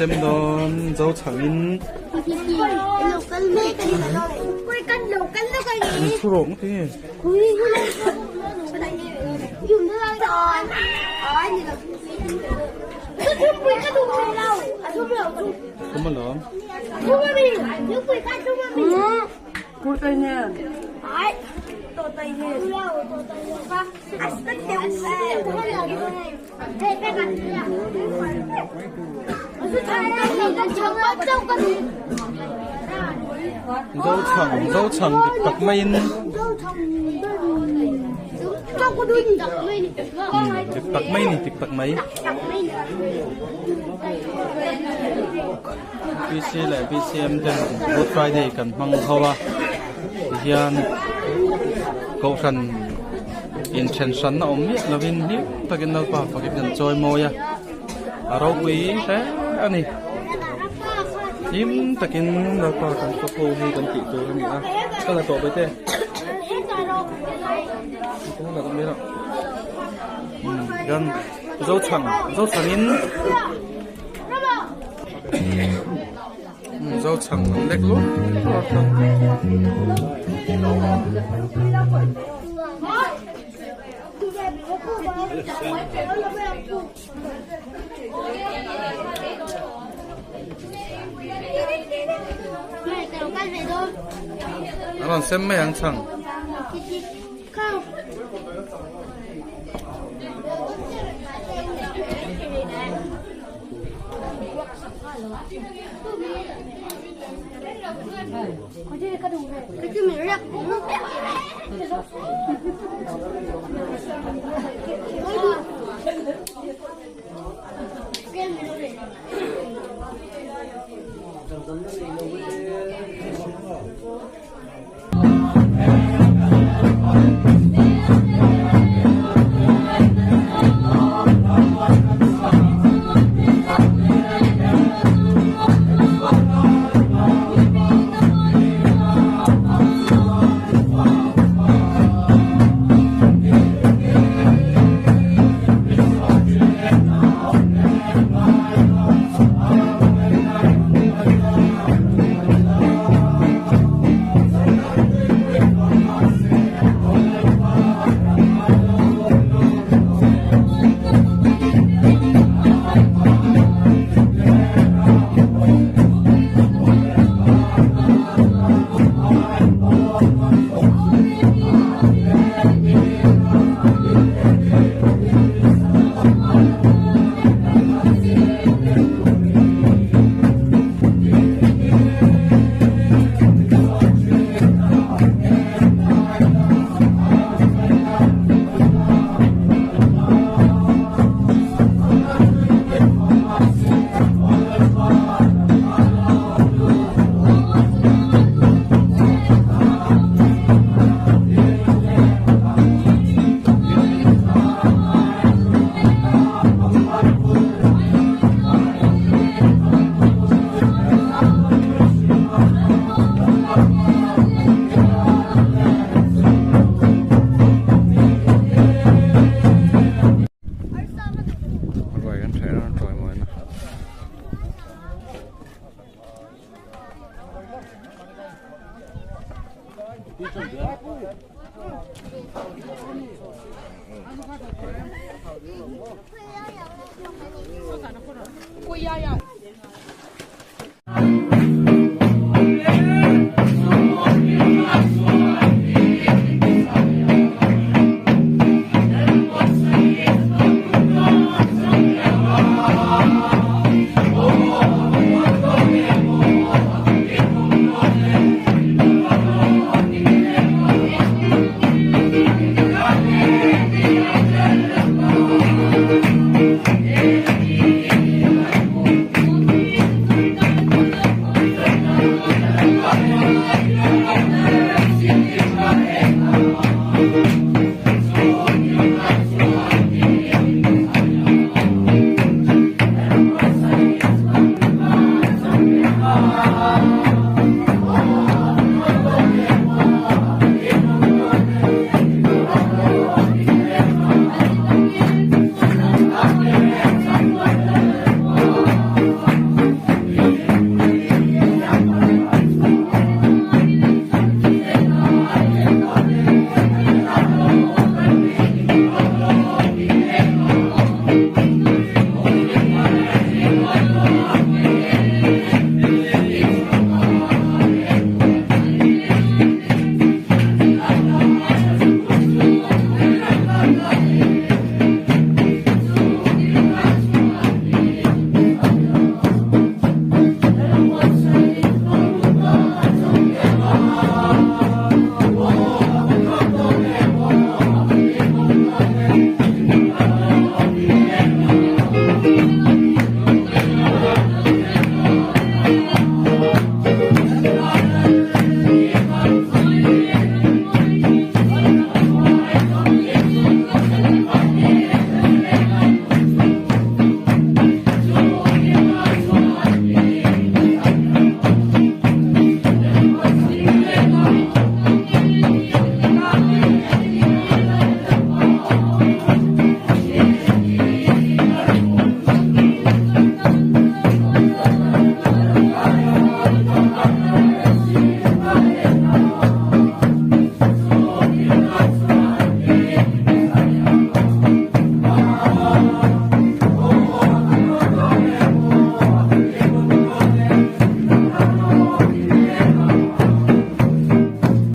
sem dawn zo chhangin thu rawh ngawt nge. Thum alawm. Zo chhang zo chhang dik tak maiin dik tak mai ni dik tak mai PC leh BCM ten Good Friday kan hmang ho a tihian kohhran inthen hranna awm miah lovin hlim takin Lalpa fakin kan chawi mawi a a ropui hle a ni hlim takin Lalpa kan fak ho hi kan tih tur a ni a ka la tawh bai te kan Zochhang Zochhangin Zochhang an lek luah luah a. A rawn sem mai ang chhang. Ruai kan ṭheh reng a chawimawi na.